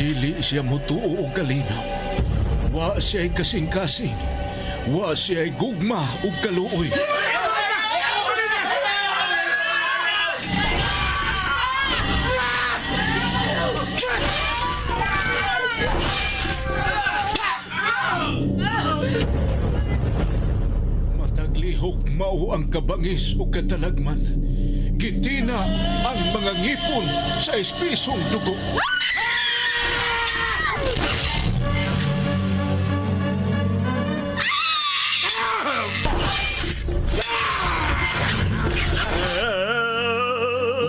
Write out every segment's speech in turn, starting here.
Dili siya mutuo og kalinaw. Wa siya'y kasing-kasing. Wa siya'y gugma ug kaluoy. Mataglihok mao ang kabangis ug katalagman. Gitina ang mga ngipon sa espisong dugo.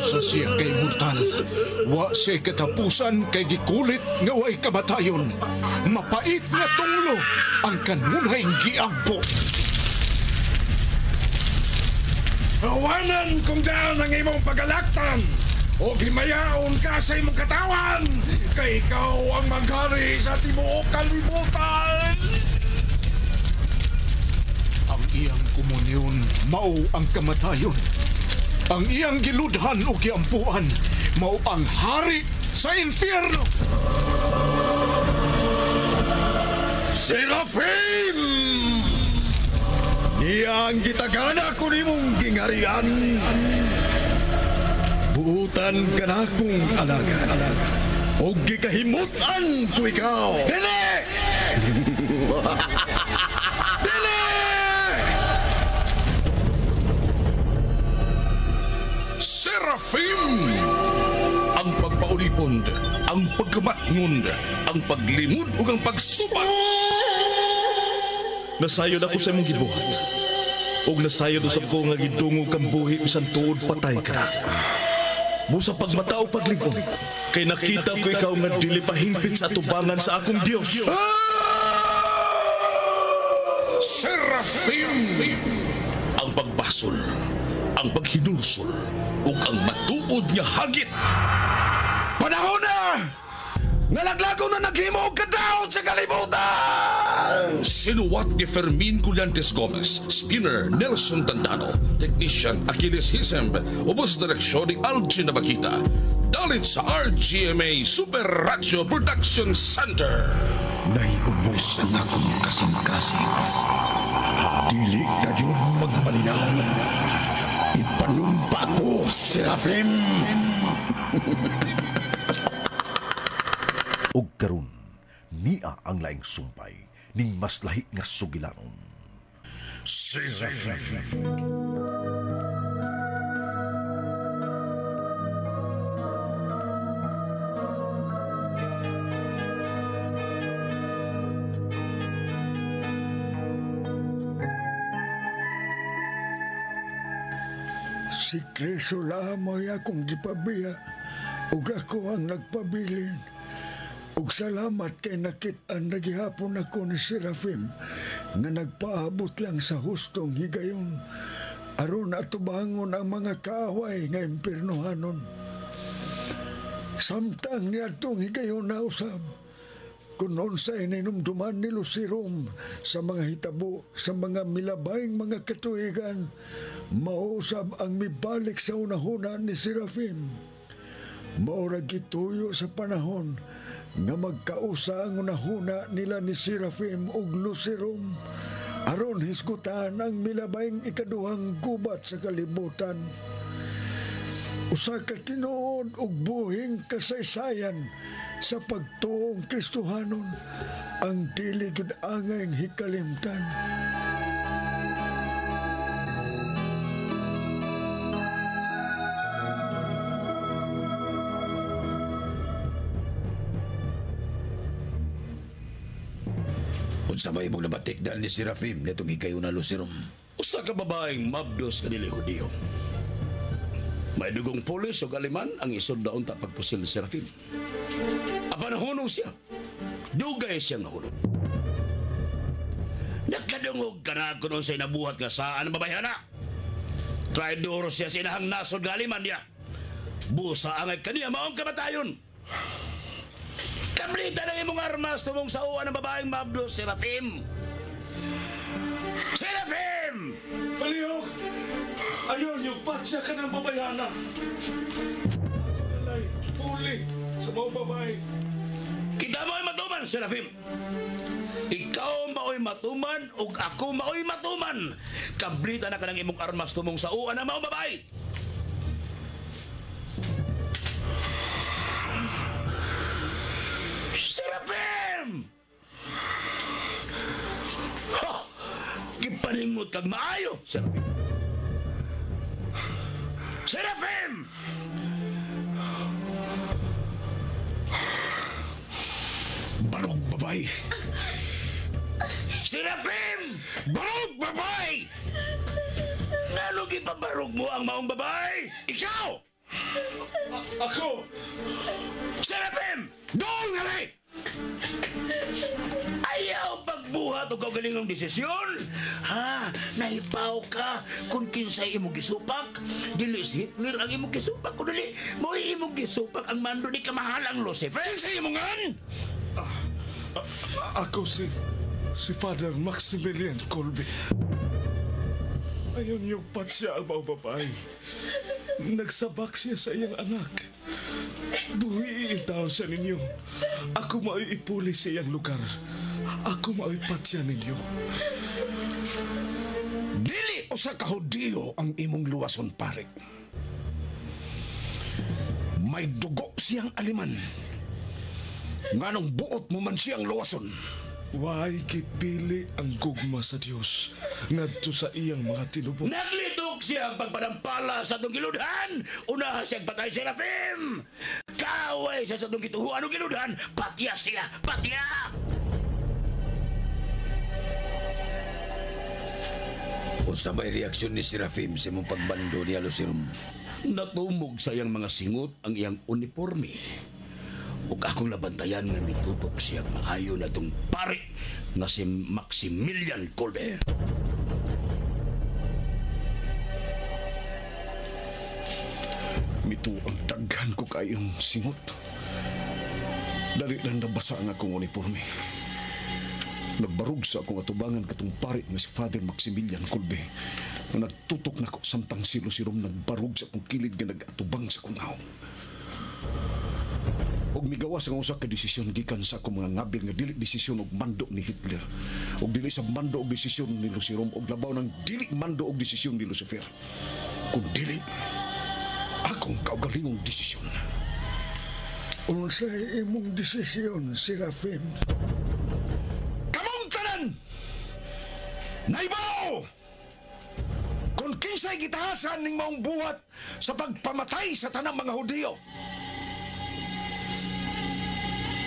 Usa siya kay mortal. Wa siya katapusan kay gikulit nga way kamatayon. Mapait nga tunglo ang kanunay giampo. Awanan kung daan ang imong pagalaktan o himayaon ka sa imong katawan kay ikaw ang maghari sa tibuok kalibutan. Ang iyang komunyon mao ang kamatayon. Ang iyang giludhan o giampuan mao ang hari sa impyerno. Serafim! Niya ang gitagana ko nimong gingarian. Buutan ka na kong alagad. O gikahimutan ko ikaw. Dili! Dili! Serafim! Ang pagpaulipon, ang pagkamatngon, ang paglimod ug ang pagsubat. Nasayod ako sa imong gibuhat. Ug nasayod usab ko nga gidungog kang buhi bisan tuod patay ka na. Busa pagmata o paglingon, kay nakita ko ikaw nga dili pa hingpit sa atubangan sa akong Dios. Serafim! Ang pagbasol, ang paghinulsol, ug ang matuod nga hagit. Panahon na! Nalaglago na naghimo og kadaot sa kalibutan! Sinuwat ni Fermin Collantes Gomez, Spinner Nelson Tandano, Technician Achilles Hisemb, ubos direksyon ni Algin Nabakita. Dalit sa RGMA Super Radio Production Center. Naiubos ang akong kasing-kasing. Dili kayo magmalinaw. Ipanumpa ko, Serafim! Og karon niya ang laing sumpay ning mas lahi nga sugilanon. Serafim. Si Kristo lamang akong gipabiya ug ako ang nagpabilin. Ug salamat kay nakit-an nagihapon ako ni Serafim nga nagpaabot lang sa hustong higayon aron atubangon ang mga kaaway nga impirnohanon. Samtang niadtong higayon na usab, kung unsay ninumduman ni Lucirum sa mga hitabo sa mga milabayng mga katuigan, mausab ang mibalik sa unahuna ni Serafim. Maurag gituyo sa panahon nga magkausa ang unahuna nila ni Serafim ug Lucirum aron hisgutan ang milabayng ikaduhang gubat sa kalibutan. Usa ka tinuod og buhing kasaysayan sa pagtuong Kristohanon ang dili gyud angay hikalimtan. Unsa may imong nabatikdan ni Serafim nitong higayuna Lucirum? Usa ka babaeng mabdos nga dili Hudiyo. May dugong pulis o Aleman ang isod na unta pagpusil ni Serafim. Apan nahunong siya. Dugay siyang nahunong. Nakadungog ka na kuno sa inabuhat nga saan ang babayhana. Traidor siya sa inahang nasod nga Aleman niya. Busa angay kaniya maong kamatayon. Kablita ng imong armas tumong sa uwan ng babaeng mabdos, Serafim! Serafim! Palihog! Ayon, yung patsya ka ng babayhana. Ako nalay, puli sa mga babae. Ikaw mao'y matuman, Serafim. Ikaw mao'y matuman ug ako mao'y matuman. Kablita na ka ng imong armas tumong sa uan ang maong babae. Serafim! Ha! Gipaningot kag maayo, Serafim. Serafim! Barog babae. Serafim! Barog babae! Ngano gipabarog mo ang maong babae? Ikaw! Ako! Serafim! Doon nga rin! Ayaw pagbuhat og kaugalingong desisyon. Ha, nahibaw ka kung kinsay imong gisupak. Dili si Hitler ang imong gisupak kun dili mo'y imong gisupak ang mando ni kamahalang Lucifer. Kinsay imong ngan? Ako si Father Maximilian Kolbe. Ayon yung patsya ang mga babae. Nagsabak siya sa iyang anak. Buhi itaw siya ninyo. Ako mao'y ipuli sa iyang lugar. Ako mao'y patsya ninyo. Dili usa ka Hudiyo ang imong luwason, pare. May dugo siyang aliman. Nganong buot mo man siyang luwason? Why gipili ang gugma sa Dios ngadto sa iyang mga tinubo? Naglitok siya ang pagpanampala sa atong giludhan. Unaha siyang patay Serafim. Kaaway siya sa atong gituhuan og giludhan. Patya siya, patya! Unsa may reaksyon ni Serafim sa imong pagbando niya, Lucirum? Natumog sa iyang mga singot ang iyang uniforme. Ug akong nabantayan nga mitutok siyang maayo na itong pare nga si Maximilian Kolbe. Mito ang daghan ko kayong singot. Dali lang nabasa ang akong uniforme. Nagbarug sa akong atubangan katong pare nga si Father Maximilian Kolbe. Nga nagtutok nako samtang si Lucirum nagbarug sa akong kilid nga nag-atubang sa akong awong. Og migawas ang usa ka desisyon gikan sa akong mga ngabil nga dili desisyon og mando ni Hitler. Og dili sa mando og desisyon ni Lucirum og labaw ng dili mando og desisyon ni Lucifer. Kun dili akong kaugalingong desisyon. Unsay imong desisyon, Serafim? Kamong tanan! Naibaw! Kung kinsay gitahasan ning maong buhat sa pagpamatay sa tanang mga Hudiyo.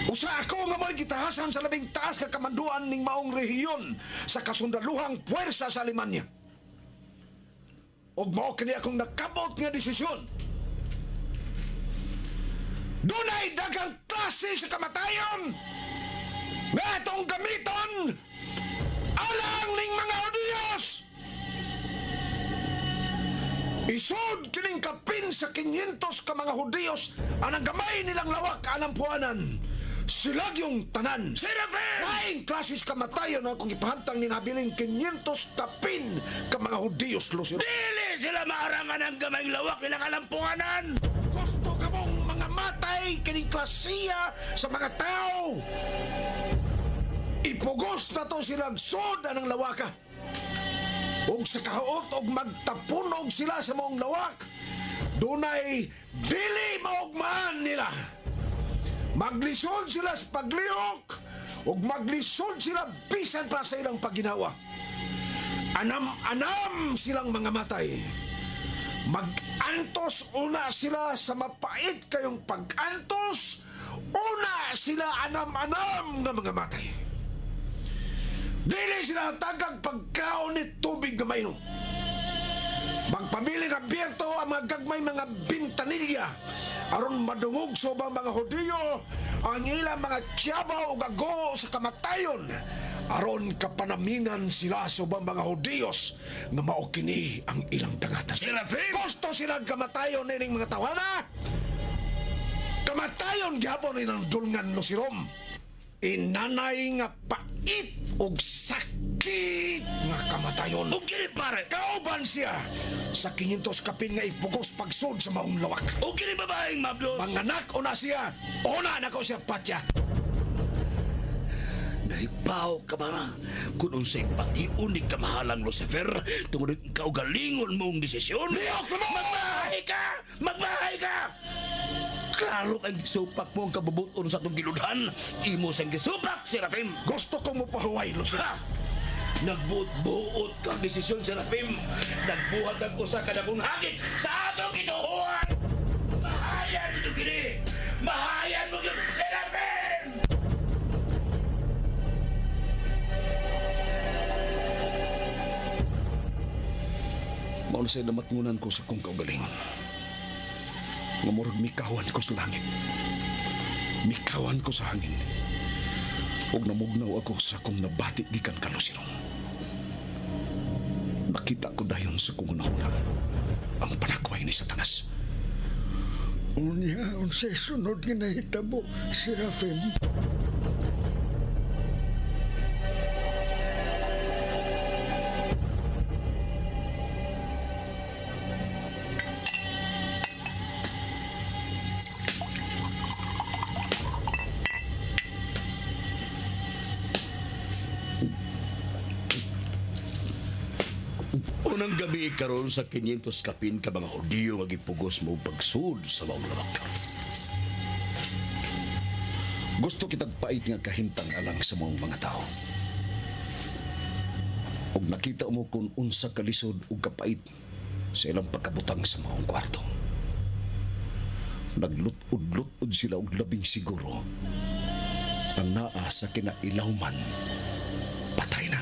Usa ako nga mo'y gitahasan sa labing taas ka kamanduan ning maong rehiyon sa kasundaluhang puwersa sa Alemanya. Ug mao kini akong nakabot nga desisyon. Dunay daghang klase sa kamatayon nga atong gamiton alang ning mga Hudiyos. Isod kining kapin sa 500 ka mga Hudiyos anang gamay nilang lawak anang puanan. Sila yung tanan. Serafim! Laing klasis kamatayon ang akong ipahamtang ni nabiling 500 kapin ka mga Hudiyos, Lucero. Dili sila maarangan ang gamayng lawak nilang alampunganan! Gusto ka mong mga matay kining klasiya sa mga tao. Ipugos na to silang soda ng lawaka. Ug sa kahuot og magtapunog sila sa maong lawak, dunay dili maugmaan nila. Maglisod sila sa paglihok ug maglisod sila bisan pa sa ilang pagginawa. Anam-anam silang mga matay. Mag-antos una sila sa mapait kayong pag-antos, una sila anam-anam nga mga matay. Dili sila tagag pagkaon ni tubig na mainom. Magpabiling abierto ang mga gagmay mga bintanilya aron madungog sa ubang mga Hudiyo ang ilang mga tiyabaw ug ago sa kamatayon aron kapanaminan sila sa ubang mga Hudiyos nga mao kini ang ilang dangatan. Serafim! Gusto silang kamatayon nining mga tawana. Kamatayon gyapon inang dulngan Lucirom. Inanay nga pait og sakit nga kamatayon. Ug kini pare! Kauban siya sa 500 kapin nga ipugos pagsud sa maong lawak. Ug kini babaeng mabdos! Manganak una siya, una nako siya patya. Nahibaw ka ba? Kung unsay pation ni kamahalang Lucifer tungod ang kaugalingon mong desisyon? Lihok na mo! Magmahay ka! Magmahay ka! Klaro kang gisupak mo ang kabubuton sa atong giludhan. Imo sang gisupak, Serafim! Gusto kong mopahuway, Lucero. Ha! Nagbuot-buot kang desisyon, Serafim. Nagbuhat ang usa ka dakong hagit sa atong gituohan. Mahayan mo gini! Mahayan mo gyud, Serafim! Mao na say namatngunan ko sa kong kaugalingon. Nga murag mikawan ko sa langit. Mikawan ko sa hangin. Ug namugnaw ako sa akong nabati gikan ka Lucero. Nakita ko dayon sa kong hunahuna ang panakway ni Satanas. Unya, unsay sunod nga nahitabo, Serafim? Unang gabi karon sa 500 kapin ka mga Hudiyo nga gipugos mo pagsud sa maong lawak. Gusto kitag pait nga kahimtang alang sa maong mga tao. Ug nakita mo kung unsa kalisod ug kapait sa ilang pagkabutang sa maong kwarto. Naglut-ud-lut-ud sila og labing siguro. Ang naa sa kinailawman, patay na.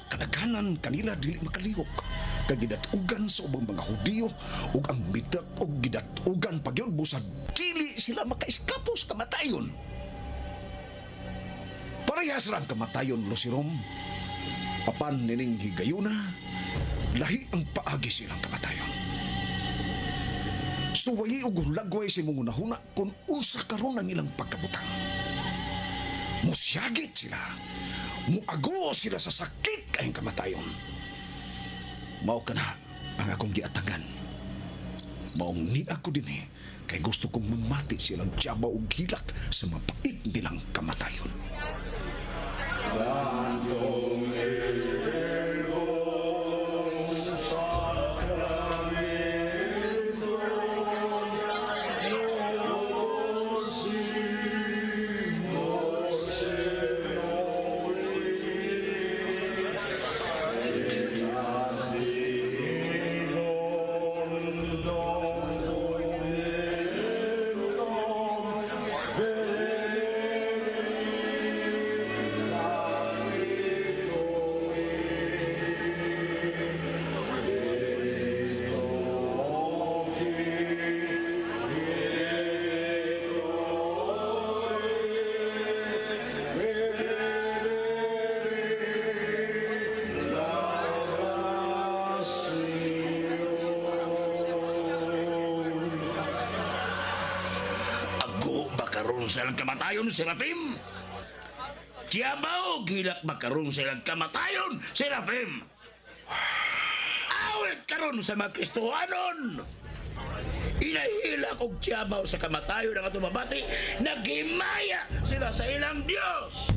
Kadaghanan kanila dili makalihok kay gidatugan sa ubang mga Hudiyo ug ang midak og gidatugan pagyud busag dili sila makaiskapo sa kamatayon. Parehas ra ang kamatayon, Lucirom. Apan nining higayuna, lahi ang paagi silang kamatayon. Suwayi og hulagway sa imong hunahuna kung unsa karon ang ilang pagkabutang. Musyagit sila. Muago sila sa sakit kayong kamatayon. Mao ka na ang akong giatangan. Maong ni ako din kay gusto kong mamati silang tiyaba og hilak sa mapait nilang kamatayon. Ago ba karon sa ilang kamatayon, Serafim? Tiyabaw, gilak ba karon sa ilang kamatayon, Serafim? Awit karon sa mga Kristohanon! Inahilak og tiyabaw sa kamatayon ang atong mabati, naghimaya sila sa ilang Diyos!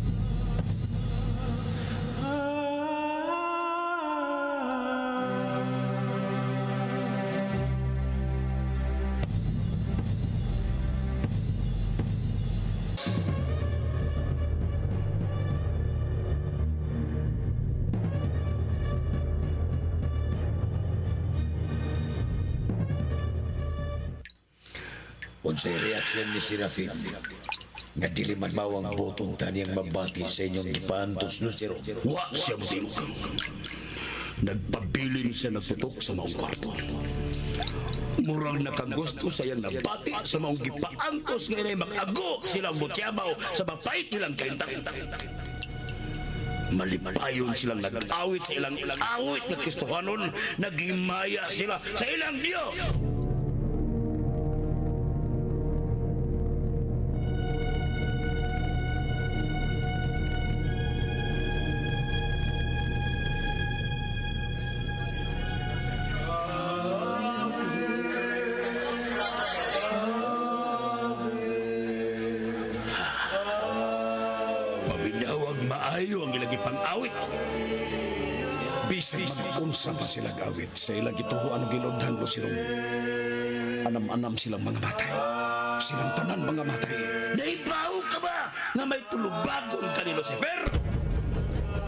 Unsay reaksyon ni Serafim nga dili man mao ang botong taniyang mabati sa inyong gipaantos, Lucero? Wa siya motingog. Nagpabilin siya nagtutok sa maong kwarto. Murang nakagusto sa iyang nabati sa maong gipaantos nga inay mag-ago silang mutyabaw sa mapait nilang kahintang. Malipayon silang nag-awit sa ilang awit nga Kristohanon, naghimaya sila sa ilang Diyos. gipang-awit. Bisan mag-unsa pa sila gawit sa ilang gituhuan og gilodhan, Luciron. Anam-anam silang mga matay. Silang tanan mga matay. Naibaw ka ba nga may tulubagon ka ni Lucifer?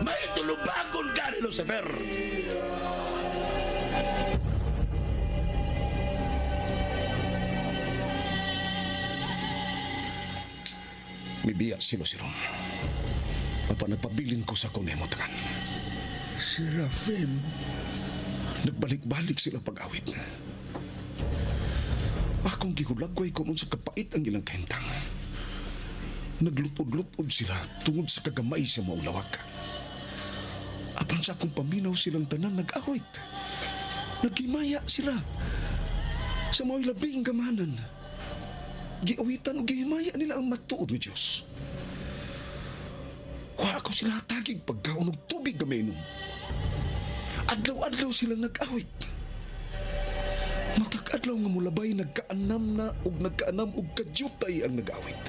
May tulubagon ka ni Lucifer! Mibiya si Luciron. Apan nagpabilin ko sa akong nahimutangan. Serafim. Nagbalik-balik sila pag-awit. Akong gihulagway kung unsa kapait ang ilang kahintang. Naglutod-lutod sila tungod sa kagamay sa maulawak. Apan sa akong paminaw silang tanan nag-awit. Nagimaya sila sa mao'y labing gamanan. Giawitan o gihimaya nila ang matuod ni Diyos. Wa ako sila tagig pagkaon og tubig nga mainom. Adlaw-adlaw silang nag-awit. Matag adlaw nga mulabay nagkaanam na og nagkaanam og kadyutay ang nag-awit.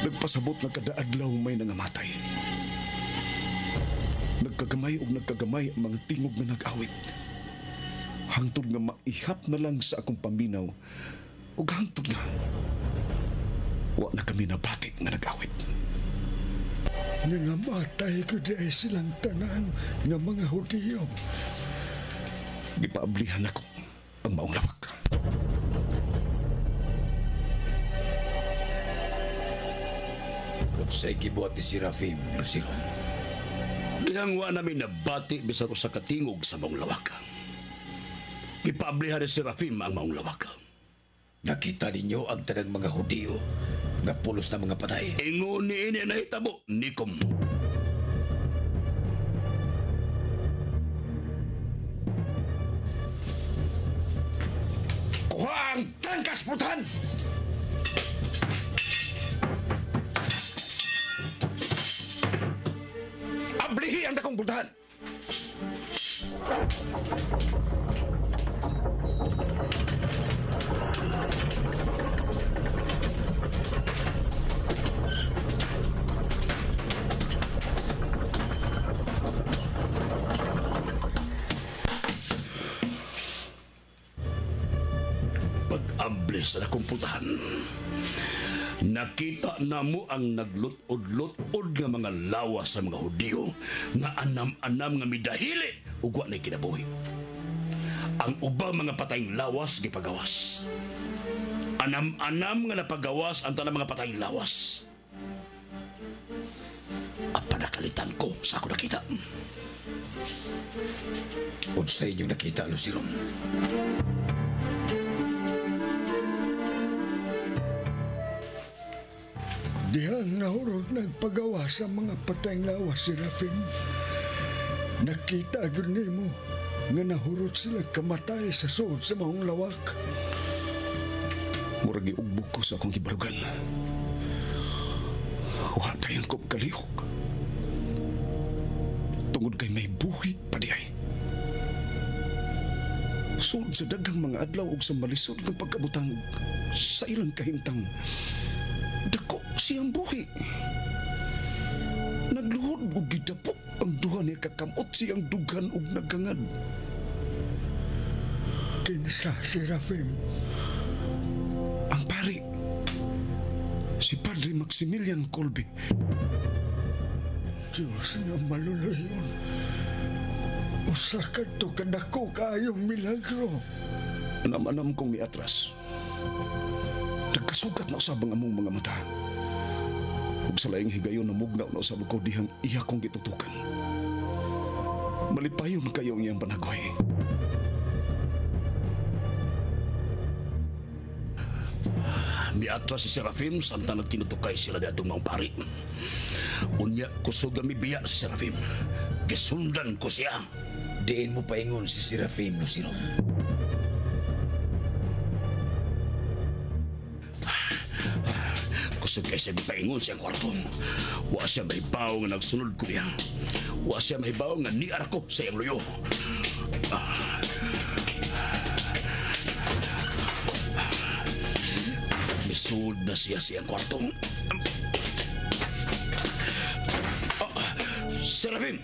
Nagpasabot nga kada adlaw may nangamatay. Nagkagamay og nagkagamay ang mga tingog nga nag-awit. Hangtod nga maihap na lang sa akong paminaw ug hangtod nga wa na kami nabati nga nag-awit. Nangamatay ko di ay silang tanan nga mga Hudiyo. Gipaablihan ako ang maong lawak. Unsay gibuhat ni Serafim, Lucero? Dihang wa namin nabati bisan usa ka tingog sa maong lawak. Gipaablihan ni Serafim ang maong lawak. Nakita ninyo ang tanang mga Hudiyo nga pulos na mga patay. Ingon ni ini nahitabo, nikom. Kuha ang tangkas putahan! Ablihi ang dakong putahan! Pag-abli sa dakong putahan, nakita na mo ang naglutod-lutod nga mga lawas sa mga Hudiyo nga anam-anam nga midahili ug wa na'y kinabuhi. Ang ubang mga patayng lawas gipagawas. Anam-anam nga napagawas ang tanang mga patayng lawas. Apan nakalitan ko sa ako nakita. Unsay inyong nakita, Luciron? Dihang nahurot nagpagawa sa mga patayng lawas, Serafim. Nakita agad nimo nga nahurot sila kamatay sa suod sa maong lawak. Murag giugbog ko sa akong gibarugan. Wa dayon ko makalihok. Tungod kay may buhi pa di ay. Suod sa daghang mga adlaw ug sa malisod nga pagkabutang sa ilang kahimtang, dako siyang buhi. Nagluhod og gidapok ang duha niya kakamot siyang dughan og nagangad. Kinsa, Serafim? Ang pari, si Padre Maximilian Kolbe. Diyos nga maluluyon. Usa kadto kadako kaayong milagro. Anam-anam kong miatras. Nagkasugat na usab ang among mga mata. Ug sa laing higayon namugnaw na usab ko dihang iya kong gitutukan. Malipayon kayo ang iyang panagway. Miatras si Serafim samtang nagtinutukay sila di atong maong pari. Unya kusog nga mibiya si Serafim. Gisundan ko siya. Diin mo paingon si Serafim, Luciron. Kusog kay siya mipaingon siyang kwarto. Wa siya mahibaw nga nagsunod ko niya. Wa siya mahibaw nga niar ko sa iyang luyo. Misud na siya sa iyang kwarto. Serafim!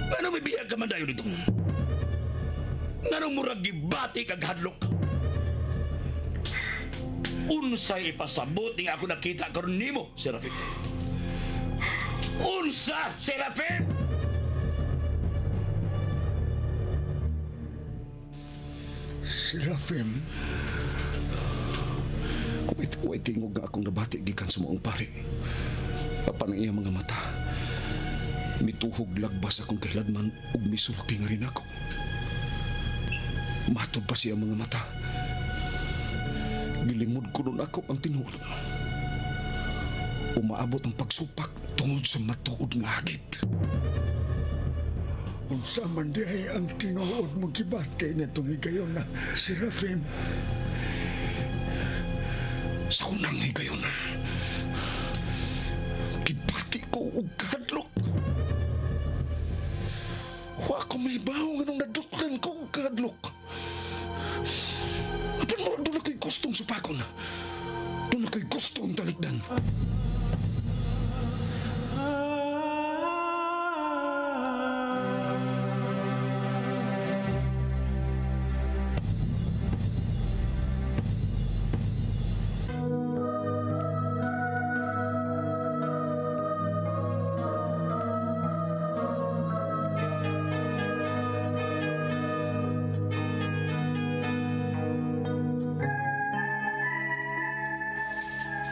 Ngano may biyag ka man dayon dito? Nganong murag gibati kag hadlok? Unsay ipasabot ning ako nakita karon nimo, Serafim? Unsa, Serafim? Serafim, Way tingog nga akong nabati gikan sa maong pari. Apan ang iyang mga mata, mituhog lagbas akong kahiladman ug misulti nga rin ako. Matod pa siya mga mata. Gilimod ko nun ako ang tinuod. Umaabot ang pagsupak tungod sa matuod nga hagit. Unsa man diay ang tinuod mong gibati nitong higayon na, Serafim? Sa unang higayon, gibati ko og kahadlok. Wa ko may bawo nga nung nadutlan ko og kahadlok. Apan murag doon ako'y gustong supakon. Doon ako'y gustong talikdan.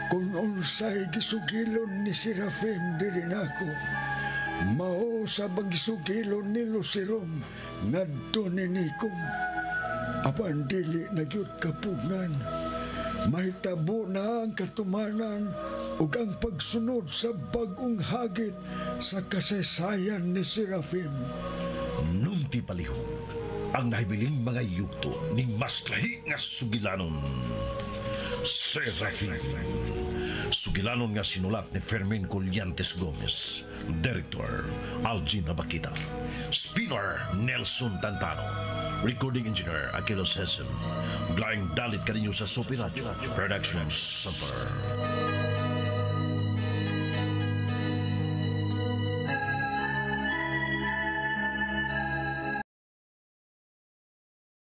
Kung unsay gisugilon ni Serafim diri nako, mao sa gisugilon ni Lucerom ngadto ni Nikom. Apan dili na gyud kapugngan. Mahitabo na ang katumanan ug ang pagsunod sa bag-ong hagit sa kasaysayan ni Serafim. Nunti palihog ang nahibiling mga yugto ni mas lahi nga sugilanon. Serafim. Sugilanon nga sinulat ni Fermin Collantes Gomez. Director, Algin Abakita. Spinner, Nelson Tantano. Recording Engineer, Aquilos Hessen. Glayang dalit kaninyo sa Sopi Radio. Production Center.